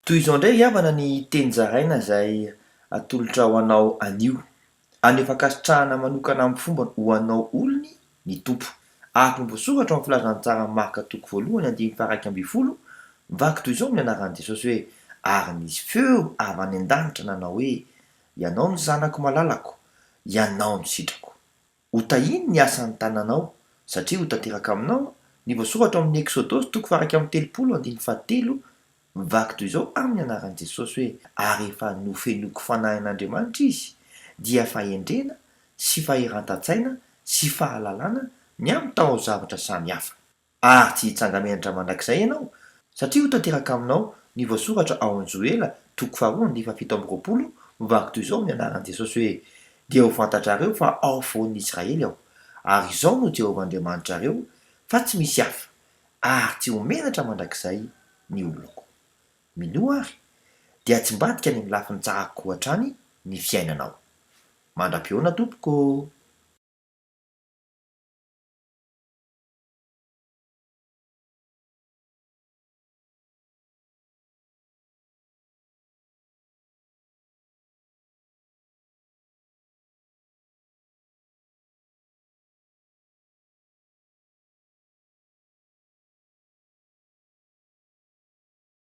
Toy izao indray ry havana ny teny zaraina izay atolotra ho anao anio. Haneho fankasitrahana manokana amin'ny fombany ho anao olony ny Tompo. Araka ny voasoratra ao amin'ny Filazantsaran'i Marka toko voalohany andininy faha-11, mivaky toy izao amin'ny anaran'i Jesosy hoe, Ary nisy feo avy any an-danitra nanao hoe, Ianao no Zanako malalako, Ianao no sitrako. Ho tahiany ny asan'ny tananao, satria ho tanteraka aminao ny voasoratra ao amin'ny Eksodosy toko faha-31 andininy fahatelo, mivaky toy izao amin'ny anaran'i Jesosy hoe, Ary efa nofenoiko fanahin'Andriamanitra izy, dia fahendrena sy fahirantan-tsaina sy fahalalana ny amin'ny taozavatra samihafa. Ary tsy hitsanga-menatra mandrakizay ianao, satria ho tanteraka aminao ny voasoratra ao amin'ny Joela toko faharoa andininy fahafito amby 20, mivaky toy izao amin'ny anaran'i Jesosy hoe, Dia ho fantatrareo fa ao afovoan'ny Israely Aho, ary Izaho no Jehovah Andriamanitrareo, fa tsy misy hafa, ary tsy ho menatra mandrakizay ny oloko. Minoa àry, dia hatsimbadika any amin'ny lafiny tsara kokoa hatrany ny fiainanao. Mandra-pihaona tompoko ô!